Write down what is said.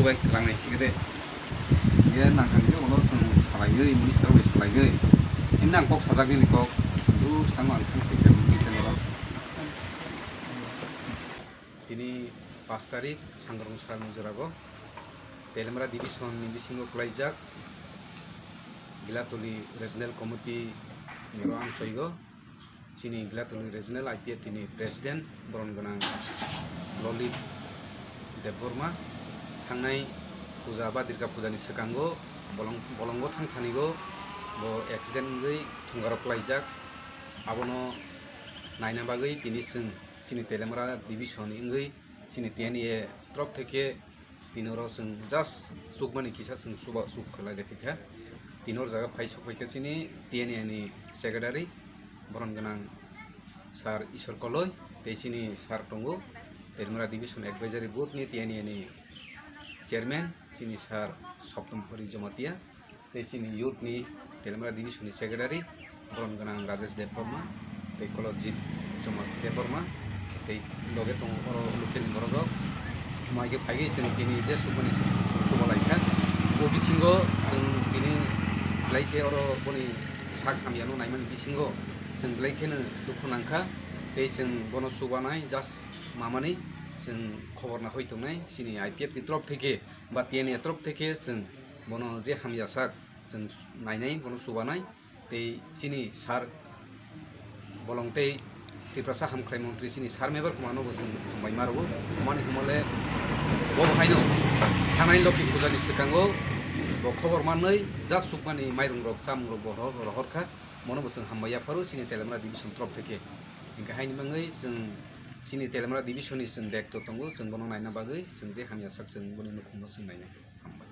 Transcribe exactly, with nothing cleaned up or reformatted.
Bai kwrang nai sikhe de. Ye nangkang je ulo chwng salaiwi, minister bai salaiwi. Ini ang kok sajak nini kok. Hintu sango ang thang khe minister no. Tini pash tarik, sangrong salni jorao Telemra division ni bisingo kwlaijak Gilatuli Regional Committee ni oro amchoigo. Chini Gilatuli Regional I P F T ni President boron gwnang Lolit Debbarma thangnai puja ba Durga puja ni swkango bolong-, bolongo thang thanigo bo accident wngwi thwngaro kwlaijak. Abono naina bagwi tini chwng chini Telemra division ni wngwi chini T N A torof theke tini oro chwng just chukmani kisa chwng chuba chuk khlai de phaikha. Tini oro jaga phai sok phaikha chini T N A ni secretary boron gwnang sir Ishwar Koloi tei chini sir tongo Telemra division advisory board ni T N A ni chairman chini sir Soptom Hori Jomatia. Tei chini youth ni Telemra division ni secretary boron gwnang Rajesh Debbarma tei Kolojit Joma Debbarma tei loge tongo oro local ni borok rok. Mai khe phai khe chwng tini je chukmani chwng chuba lai kha. O bisingo chwng tini belai khe oro boni sak hamya no naimani bisingo chwng belai kheno dukhu nang kha. Tei chwng bono chubanai just mamani chwng khobor nahoi tongnai chini I P F ni torof theke ba T N A torof theke chwng bono je hamya sak chwng nainai, bono chubanai. Tei chini sir bolong tei Tiprasa Hamkrai Montri chini sir Mebar Kumar no bo chwng hambai ma rwo. Mani hwnmale bo haino thanai Lokhi puja ni swkango bo khobor manwi just chukmani mairung rok, chamung rok bo rohor, rohor kha. Mono bo chwng hambai yapharo chini Telemra division torof theke. Hinkhe haini bagwi chwng chini Telemra division ni chwng daitw tongo, chwng bono naina bagwi chwng je hamya sak chwng boni nukhungno chwng nainai. Hambai.